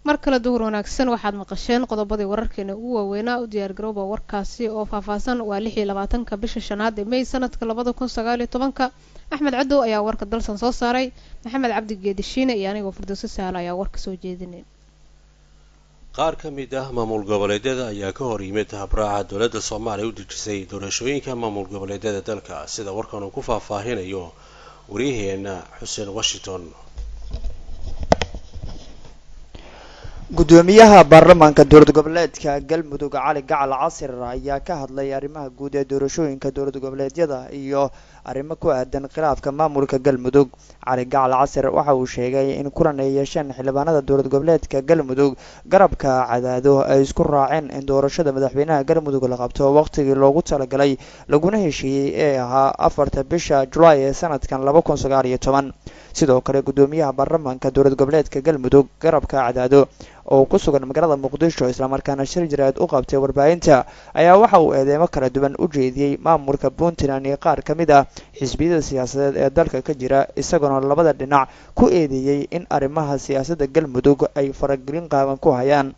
Mar kale duhur wanaagsan. Waxaad maqasheen qodobadii wararkeena ugu waaweynaa. U diyaargarooba warkaasi oo faahfaahsan. Waa 26-ka bisha shanaad ee May sanadka 2019-ka. Axmed Cadow ayaa warka Dalsan soo saaray. Maxamed Cabdi Geedishiine iyo anigoo Firdowso Sahal ayaa warka soo jeedinay. Qaar ka mid ah maamul goboleedyada ayaa ka hor yimid habraaca dowladda Soomaaliya u dejisay doorashooyinka maamul goboleedyada dalka, sida warkan uu ku faahfaahinayo waryaheena Xuseen Washington. Gudoomiyaha baarlamaanka dowlad goboleedka Galmudug Cali Gacal Casir ayaa ka hadlay arrimaha guud ee doorashooyinka dowlad goboleedyada iyo arrimo ku aadan khilaafka maamulka Galmudug. Cali Gacal Casir waxa uu sheegay in kulan ay yeesheen xildhibaanada dowlad goboleedka Galmudug garabka Cadaado ay isku raaceen in doorashada madaxweynaha Galmudug la qabto waqtigii loogu talagalay laguna heshiiyey ee ahaa 4-ta bisha Julaay ee sanadkan 2019. Sidoo kale, gudoomiyaha baarlamaanka dowlad goboleedka Galmudug garabka Cadaado oo ku sugan magaalada Muqdisho, islamarkaana shir jireed u qabtay warbaahinta, ayaa waxa uu eedeymo kala duwan u jeediyey maamulka Puntland iyo qaar ka mid ah xisbiyada siyaasadeed ee dalka ka jira, isagoona labada dhinac ku eedeeyey in arrimaha siyaasadda Galmudug ay faragelin qaaban ku hayaan.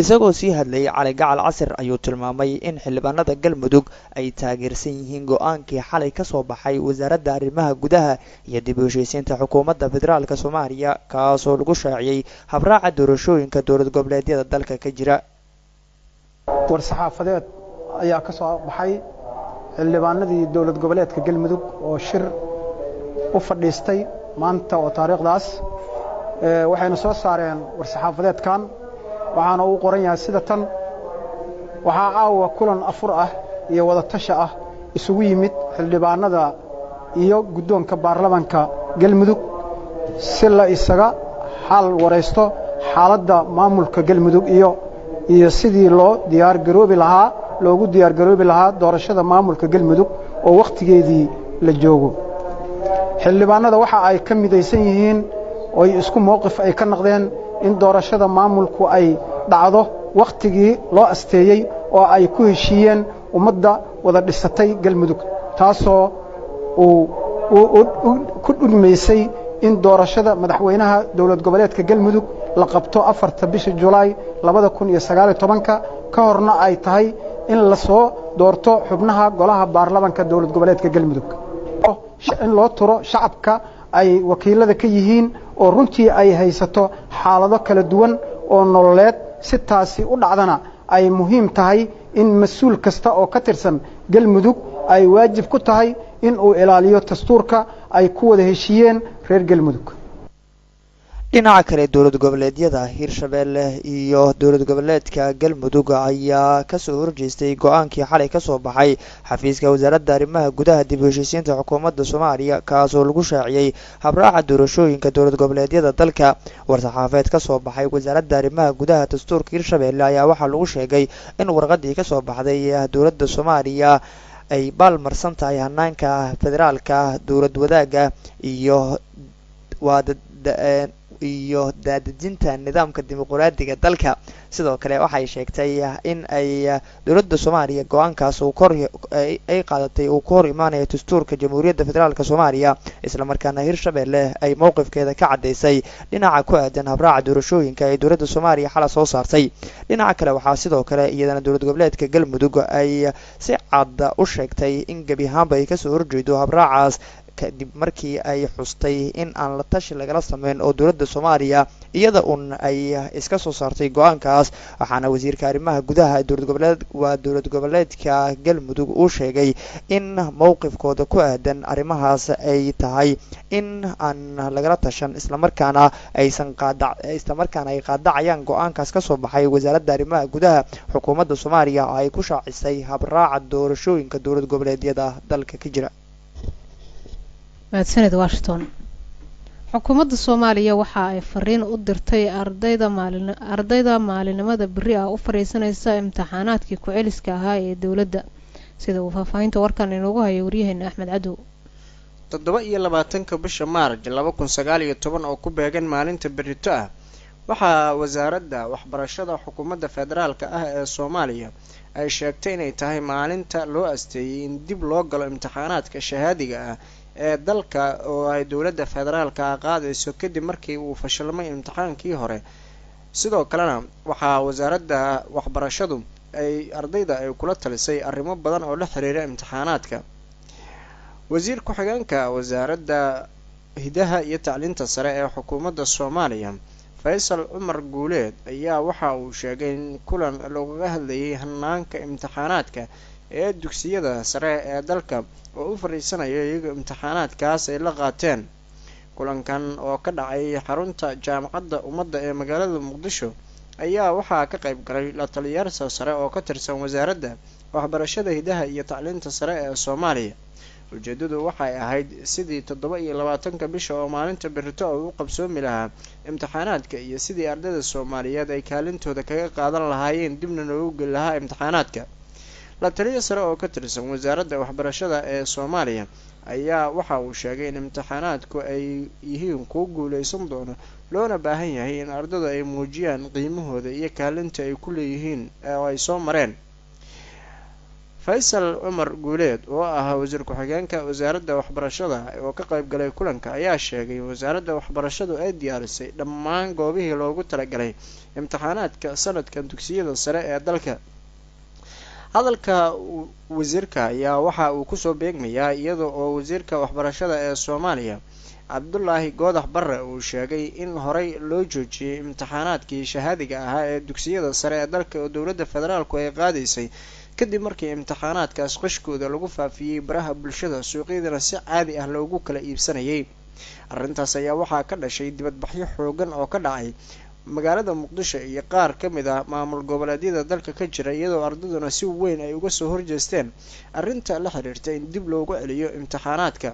Isagoo sii hadlayay, Cali Gacal Casir ayuu tilmaamay in xildhibaanada Galmudug ay taageersan yihiin go-aankii xalay ka soo baxay wasaaradda arrimaha gudaha iyo dib u heshiisiinta xukuumadda federaalka Soomaaliya, kaasoo lagu shaaciyey habraaca doorashooyinka dowlad goboleedyada dalka ka jira. War-saxaafadeed ayaa ka soo baxay xildhibaanadii dowlad goboleedka Galmudug oo shir u fadhiistay maanta oo taariikhdaas, waxayna soo saareen war-saxaafadeedkan, waxaana uu qoran yahay sida tan: Waxaa caawa kulan afur ah iyo wadatasha ah isugu yimid xildhibaanada iyo guddoonka baarlamanka Galmudug si la isaga xaal waraysto xaaladda maamulka Galmudug iyo sidii loo diyaargaroobi lahaa loogu diyaargaroobi lahaa doorashada maamulka Galmudug oo wakhtigeedii la joogo. Xildhibaanada waxa ay ka midaysan yihiin oy isku mowqif ay ka noqdeen in doorashada maamulku ay dhacdo wakhtigii loo asteeyey oo ay ku heshiiyeen ummadda wada dhisatay Galmudug, taasoo uu ku dhugmaysay in doorashada madaxweynaha dowlad goboleedka Galmudug la qabto 4-ta bisha Julaay 2019-ka, ka horna ay tahay in la soo doorto xubnaha golaha baarlamanka dowlad goboleedka Galmudug, in loo turo shacabka ay wakiilada ka yihiin oo runtii ay haysato xaalado kala duwan oo nololeed. Si taasi u dhacdana ay muhiim tahay in mas-uul kasta oo ka tirsan Galmudug ay waajib ku tahay in uu ilaaliyo dastuurka ay ku wada heshiiyeen reer Galmudug. Dhinaca kale, dowlad goboleedyada Hirshabeelle iyo dowlad goboleedka Galmudug ayaa kasoo horjeestay go-aankii xalay kasoo baxay xafiiska wasaaradda arrimaha gudaha dib u heshiisiinta xukuumadda Soomaaliya, kaasoo lagu shaaciyey habraaca doorashooyinka dowlad goboleedyada dalka. War-saxaafeed kasoo baxay wasaaradda arrimaha gudaha dastuurka Hirshabeelle ayaa waxaa lagu sheegay in warqadii kasoo baxday dowladda Soomaaliya ay baalmarsan tahay hanaanka federaalka, dowlad wadaagga iyo iyo daadejinta nidaamka dimuqraadiga dalka. Sidoo kale, waxay sheegtay in ay dowladda Soomaaliya go-aankaas uu kor ay qaadatay uu ka hor imaanayo dastuurka Jamhuuriyadda Federaalka Soomaaliya, islamarkaana Hirshabeelle ay mowqifkeeda ka caddaysay dhinaca ku aadan habraaca doorashooyinka ay dowladda Soomaaliya xala soo saartay. Dhinaca kale, waxaa sidoo kale iyadana dowlad goboleedka Galmudug ay si cad u sheegtay in gebi ahaanba ay kasoo horjeedo habraacaas, kadib markii ay xustay in aan la tashi lagala sameyn oo dowladda Soomaaliya iyada un ay iska soo saartay go-aankaas. Waxaana wasiirka arrimaha gudaha dowlad goboleed waa dowlad goboleedka Galmudug uu sheegay in mowqifkooda ku aadan arrimahaas ay tahay in aan lagala tashan, islamarkaana aysan qaada islamarkaana ay qaadacayaan go-aankaas kasoo baxay wasaaradda arrimaha gudaha xukuumadda Soomaaliya oo ay ku shaacisay habraaca doorashooyinka dowlad goboleedyada dalka ka jira. Mahadsanid, Washington. Xukuumadda Soomaaliya waxa ay fariin u dirtay ardayda maalin ardayda maalinimada berri ah u fadhiisanaysa imtixaanaadkii ku-celiska ahaa ee dowladda, sida uu faahfaahinta warkan inoogu hayo waryaheena Axmed Cadow. 27-ka bisha Maarj 2019 oo ku beegan maalinta berrito ah, waxaa wasaaradda waxbarashada xukuumadda federaalka ah ee Soomaaliya ay sheegtay inay tahay maalinta loo asteeyay in dib loo galo imtixaanaadka shahaadiga ah ee dalka oo ay dowladda federaalka ah qaadayso, kadib markii uu fashilmay imtixaankii hore Sidoo kalena waxaa wasaaradda waxbarashadu ay ardayda ay kula talisay arrimo badan oo la xiriira imtixaanaadka. Wasiir ku-xigeenka wasaaradda hidaha iyo tacliinta sare ee xukuumadda Soomaaliya, Faysal Cumar Guuleed, ayaa waxa uu sheegay in kulan loogaga hadlayay hanaanka imtixaanaadka ee dugsiyada sare ee dalka oo u fariisanayo iyaga imtixaanaadkaas ay la qaateen. Kulankan oo ka dhacay xarunta Jaamacadda Ummadda ee magaalada Muqdisho ayaa waxaa ka qayb galay la taliyayaal sare oo ka tirsan wasaaradda waxbarashada hidaha iyo tacliinta sare ee Soomaaliya. Ujeedadu waxay ahayd sidii 27-ka bisha oo maalinta berito oo u qabsoomi lahaa imtixaanaadka iyo sidii ardayda Soomaaliyeed ay kaalintooda kaga qaadan lahaayeen dibna loogu geli lahaa imtixaanaadka. La taliya sare oo ka tirsan wasaaradda waxbarashada ee Soomaaliya ayaa waxa uu sheegay in imtixaanaadku ay yihiin kuwo guuleysan doono, loona baahan yahay in ardaydu ay muujiyaan qiimahooda iyo kaalinta ay ku leeyihiin oo ay soo mareen. Faysal Cumar Guuleed oo ahaa wasiir ku-xigeenka wasaaradda waxbarashada oo ka qayb galay kulanka ayaa sheegay in wasaaradda waxbarashadu ay diyaarisay dhammaan goobihii loogu talagalay imtixaanaadka sanadkan dugsiyada sare ee dalka. Hadalka wasiirka ayaa waxa uu kusoo beegmayaa iyada oo wasiirka waxbarashada ee Soomaaliya, Cabdulaahi Goodax Barre, uu sheegay in horey loo joojiyey imtixaanaadkii shahaadiga ahaa ee dugsiyada sare ee dalka oo dowladda federaalku ay qaadaysay, kadib markii imtixaanaadkaas qishkooda lagu faafiyey baraha bulshada, suuqyadana si caadi ah loogu kala iibsanayay. Arrintaas ayaa waxaa ka dhashay dibadbaxyo xoogan oo ka dhacay magaalada Muqdisho iyo qaar ka mid ah maamul goboleedyada dalka ka jira, iyadoo ardayduna si weyn ay uga soo horjeesteen arrinta la xiriirta in dib loogu celiyo imtixaanaadka.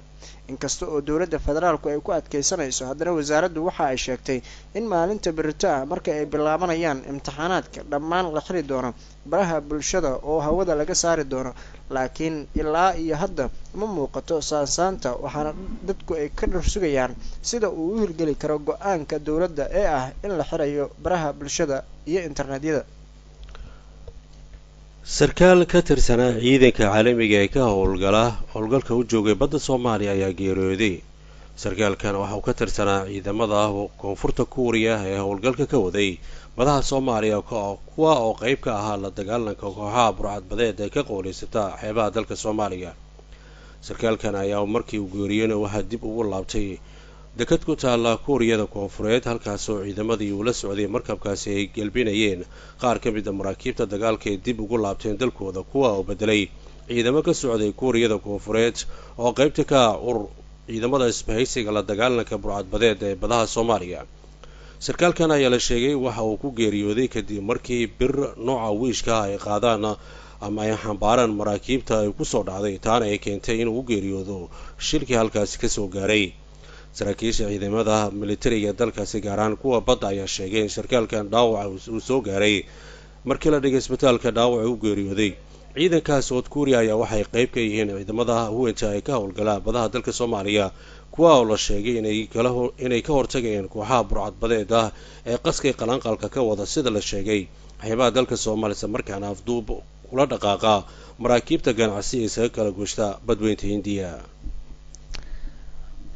Inkasta oo dowladda federaalku ay ku adkeysanayso, haddana wasaaraddu waxa ay sheegtay in maalinta berito ah marka ay bilaabanayaan imtixaanaadka dhammaan la xiri doono baraha bulshada oo hawada laga saari doono, laakiin ilaa iyo hadda ma muuqato saansaanta, waxaana dadku ay ka dhursugayaan sida uu u hirgeli karo go-aanka dowladda ee ah in la xirayo baraha bulshada iyo internetyada. Sarkaal ka tirsanaa ciidanka caalamiga ee ka howlgala howlgalka u joogay badda Soomaaliya ayaa geeriyooday. Sarkaalkan waxa uu ka tirsanaa ciidamada Koonfurta Kuuriya ee howlgalka ka waday badaha Soomaaliya, kuwa oo qayb ka ahaa la dagaalanka kooxaha burcadbadeed ee ka qooleysata xeebaha dalka Soomaaliya. Sarkaalkan ayaa markii uu geeriyona waxaa dib ugu laabtay dekad ku taalla Kuuriyada Koonfureed, halkaasoo ciidamadii uu la socday markabkaasi ay gelbinayeen qaar ka mid a maraakiibta dagaalka ay dib ugu laabteen dalkooda, kuwa oo bedelay ciidamo ka socday Kuuriyada Koonfureed oo qaybta ka ah urur ciidamada isbahaysiga la dagaalanka burcadbadeed ee badaha Soomaaliya. Sarkaalkan ayaa la sheegay waxa uu ku geeriyooday kadib markii bir nooca wiishka ay qaadaan ama ay xambaaraan maraakiibta ay kusoo dhacday, taana ay keentay inuu u geeriyoodo shilkii halkaasi kasoo gaaray. Saraakiisha ciidamada militariga dalkaasi, gaar ahaan kuwa badda, ayaa sheegay in sarkaalkan dhaawaca uu soo gaaray markii la dhigay isbitaalka dhaawaca u geeriyooday. Ciidanka South Kuuriya ayaa waxay qayb ka yihiin ciidamada huwenta ay ka howlgalaa badaha dalka Soomaaliya, kuwa oo la sheegay inay ka hortagayeen kooxaha burcadbadeed ah ee qaskay qalanqalka ka wada, sida la sheegay, xeebaha dalka Soomaaliya, isla markaana afduub kula dhaqaaqa maraakiibta ganacsi ee isaga kala gooshta Badweynta Hindiya.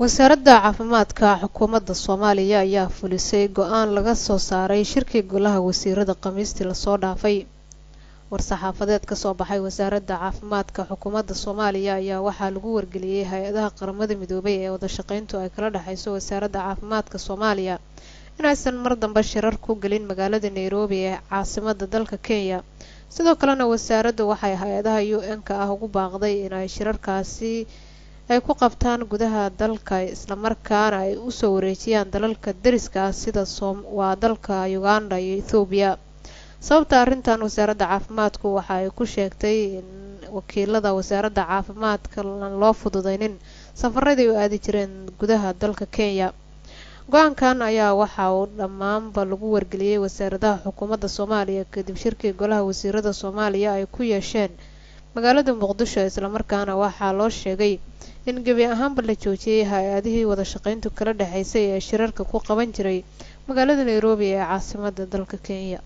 Wasaaradda caafimaadka xukuumadda Soomaaliya ayaa fulisay go-aan laga soo saaray shirkii golaha wasiirada Khamiistii lasoo dhaafay. War-saxaafadeed kasoo baxay wasaaradda caafimaadka xukuumadda Soomaaliya ayaa waxaa lagu wargeliyey hay-adaha Qaramada Midoobay ee wadashaqeyntu ay kala dhexeyso wasaaradda caafimaadka Soomaaliya inaysan mar dambe shirar ku gelin magaalada Nairobi ee caasimada dalka Kenya. Sidoo kalena wasaaraddu waxay hay-adaha UN-ka ah ugu baaqday inay shirarkaasi ay ku qabtaan gudaha dalka, islamarkaana ay usoo wareejiyaan dalalka deriska ah sida waa dalka Uganda iyo Ethoobiya. Sababta arrintan wasaaradda caafimaadku waxa ay ku sheegtay in wakiilada wasaaradda caafimaadka aan loo fududeynin safaradii u aadi jireen gudaha dalka Kenya. Go-aankan ayaa waxa uu dhammaanba lagu wargeliyey wasaaradaha xukuumadda Soomaaliya kadib shirkii golaha wasiirada Soomaaliya ay ku yeesheen magaalada Muqdisho, islamarkaana waxaa loo sheegay in gebi ahaanba la joojiyey hay-adihii wadashaqeyntu kala dhexeysay ee shirarka ku qaban jiray magaalada Nairobi ee caasimada dalka Kenya.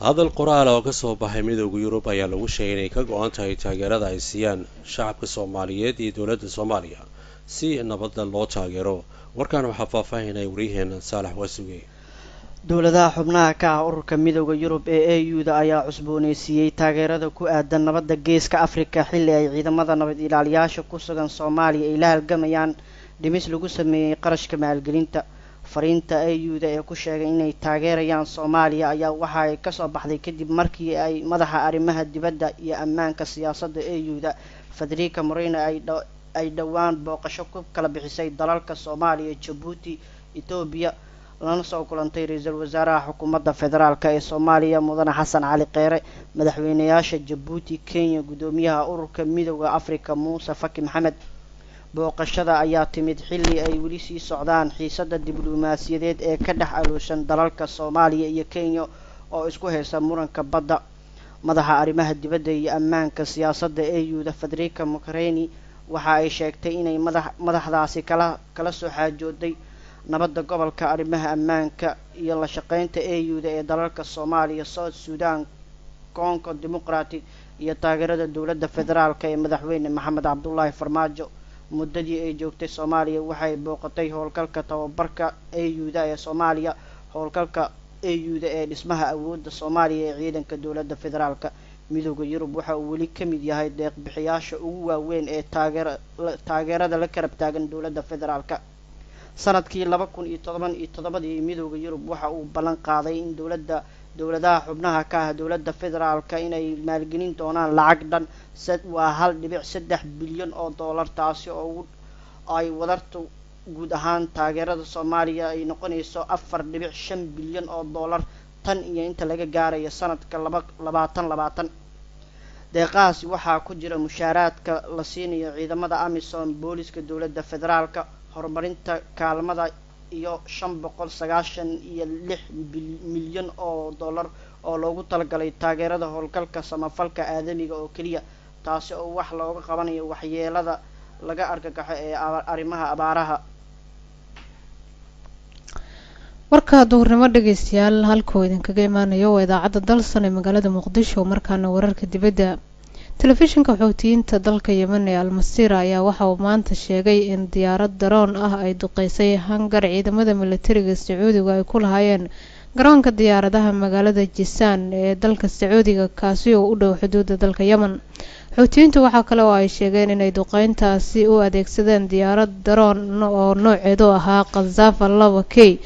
Hadal qoraal oo ka soo baxay Midooda Yurub ayaa lagu sheegay inay ka go-an tahay taageerada ay siiyaan shacabka Soomaaliyeed iyo dowladda Soomaaliya si nabadda loo taageero. Warkan waxaa faahfaahinaya waryaheena Saalax Waasuge. Dowladaha xubnaha ka ah ururka Midowda Yurub ee AU-da ayaa cusbooneysiiyey taageerada ku aadan nabadda Geeska Afrika, xilli ay ciidamada nabad ilaaliyaasha ku sugan Soomaaliya ay la halgamayaan dhimis lagu sameeyey qarashka maalgelinta. Fariinta AU-da ee ku sheegay inay taageerayaan Soomaaliya ayaa waxa ay kasoo baxday kadib markii ay madaxa arrimaha dibadda iyo ammaanka siyaasadda AU-da, Federica Moreno, ay dhowaan booqasho ku kala bixisay dalalka Soomaaliya, Jabuuti, Etoobiya, lana soo kulantay ra-iisul wasaaraha xukuumadda federaalk ee Soomaaliya, Mudane Xasan Cali Kheyre, madaxweyneyaasha Jabuuti, Kenya, guddoomiyaha ururka Midowda Africa Muuse Faki Maxamed. Booqashada ayaa timid xilli ay weli sii socdaan xiisada diblomaasiyadeed ee ka dhex aloosan dalalka Soomaaliya iyo Kenya oo isku haysa muranka badda. Madaxa arrimaha dibadda iyo ammaanka siyaasadda AU-da, Federica Mogherini, waxa ay sheegtay inay madaxdaasi kala soo xaajooday nabadda gobolka, arrimaha ammaanka iyo la shaqeynta AU-da ee dalalka Soomaaliya, South Sudan, Congo Democratic iyo taageerada dowladda federaalk ee madaxweyne Maxamed Cabdulaahi Farmaajo. Muddadii ay joogtay Soomaaliya waxay booqatay howlgalka tababarka AU-da ee Soomaaliya, howlgalka AU-da ee dhismaha awoodda Soomaaliya ee ciidanka dowladda federaalka. Midowda Yurub waxa uu weli ka mid yahay deeq bixiyaasha ugu waaweyn ee taageerada la karab taagan dowladda federaalka. Sanadkii 2017-dii, Midowda Yurub waxa uu ballan qaaday in dowladaha xubnaha ka ah dowladda federaalka inay maalgelin doonaan lacag dhan waa 1.3 bilyan oo dollar, taasi oo ay wadarta guud ahaan taageerada Soomaaliya ay noqonayso 4.5 bilyan oo dollar tan iyo inta laga gaarayo sanadka 2020. Deeqahaasi waxaa ku jira mushaaraadka la siinayo ciidamada AMISOM, booliska dowladda federaalka, horumarinta kaalmada iyo 596 milyan oo dollar oo loogu talagalay taageerada howlgalka samafalka aadamiga oo keliya, taasi oo wax looga qabanayo waxyeelada laga argagaxo ee arrimaha abaaraha. Warka duhurnimo, dhegeystayaal, halkuu idinkaga imaanayo waa idaacadda Dalsan ee magaalada Muqdisho. Markaana wararka dibadda. Telefishinka Xuutiyiinta dalka Yemen ee Almasiira ayaa waxa uu maanta sheegay in diyaarad daroon ah ay duqeysay hangar ciidamada militariga Sacuudiga ay ku lahaayeen garoonka diyaaradaha magaalada Jisaan ee dalka Sacuudiga, kaasi oo u dhow xuduudda dalka Yemen. Xuutiyiintu waxaa kale oo ay sheegeen inay duqeyntaasi u adeegsadeen diyaarad daroon oo nooceedu ahaa Khazafa 2 K,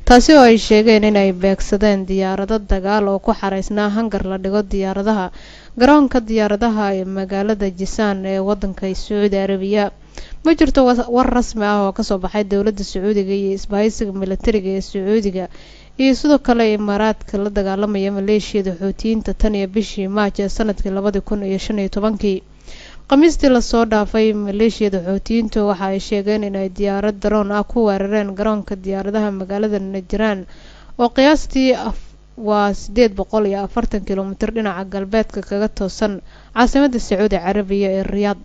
taasi oo ay sheegeen inay beegsadeen diyaarado dagaal oo ku xareysnaa hangar la dhigo diyaaradaha garoonka diyaaradaha ee magaalada Jisaan ee wadanka Sacuudi Arabiya. Ma jirto war rasmi ah oo kasoo baxay dowladda Sacuudiga iyo isbahaysiga militariga ee Sacuudiga iyo sidoo kale Imaaraadka la dagaalamaya maleeshiyada Xuutiyiinta tan iyo bishii Maaj ee sanadkii 2015-kii. Khamiistii lasoo dhaafay, maleeshiyada Xuutiyiintu waxa ay sheegeen inay diyaarad daroon ah ku weerareen garoonka diyaaradaha magaalada Najraan oo qiyaastii waa 840 kilomitir dhinaca galbeedka kaga toosan caasimadda Sacuudi Carabiya ee Riyaad.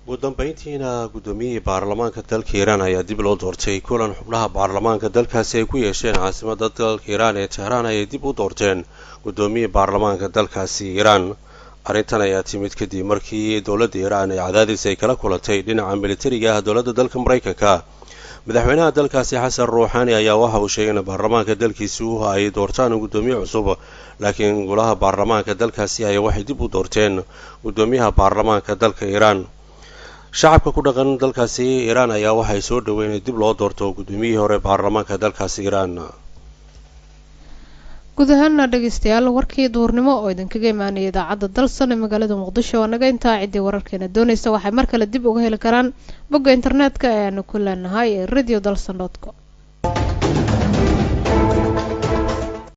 Ugu dambeyntiina, guddoomiyihii baarlamaanka dalka Iiraan ayaa dib loo doortay. Kulan xubnaha baarlamaanka dalkaasi ay ku yeesheen caasimadda dalka Iiraan ee Tehraan ayay dib u doorteen guddoomiyihii baarlamaanka dalkaasi Iiraan. Arrintan ayaa timid kadib markii dowladda Iiraan ay cadaadis ay kala kulantay dhinaca militariga ah dowladda dalka Maraykanka. Madaxweynaha dalkaasi, Xasan Ruuxaani, ayaa waxa uu sheegay in baarlamaanka dalkiisu ay doortaan guddoomiye cusub, laakiin golaha baarlamaanka dalkaasi ayaa waxay dib u doorteen guddoomiyaha baarlamaanka dalka Iiraan. Shacabka ku dhaqan dalkaasi Iiraan ayaa waxay soo dhaweyn in dib loo doorto guddoomiyihii hore baarlamaanka dalkaasi Iiraan. Guud ahaana, dhegeystayaal, warkii duhurnimo oo idinkaga imaanaya idaacadda Dalsan ee magaalada Muqdisho waa naga intaa. Ciddii wararkeena doonaysa waxay mar kale dib uga heli karaan bogga internetka ee aanu ku leenahay ee radio dalsan com.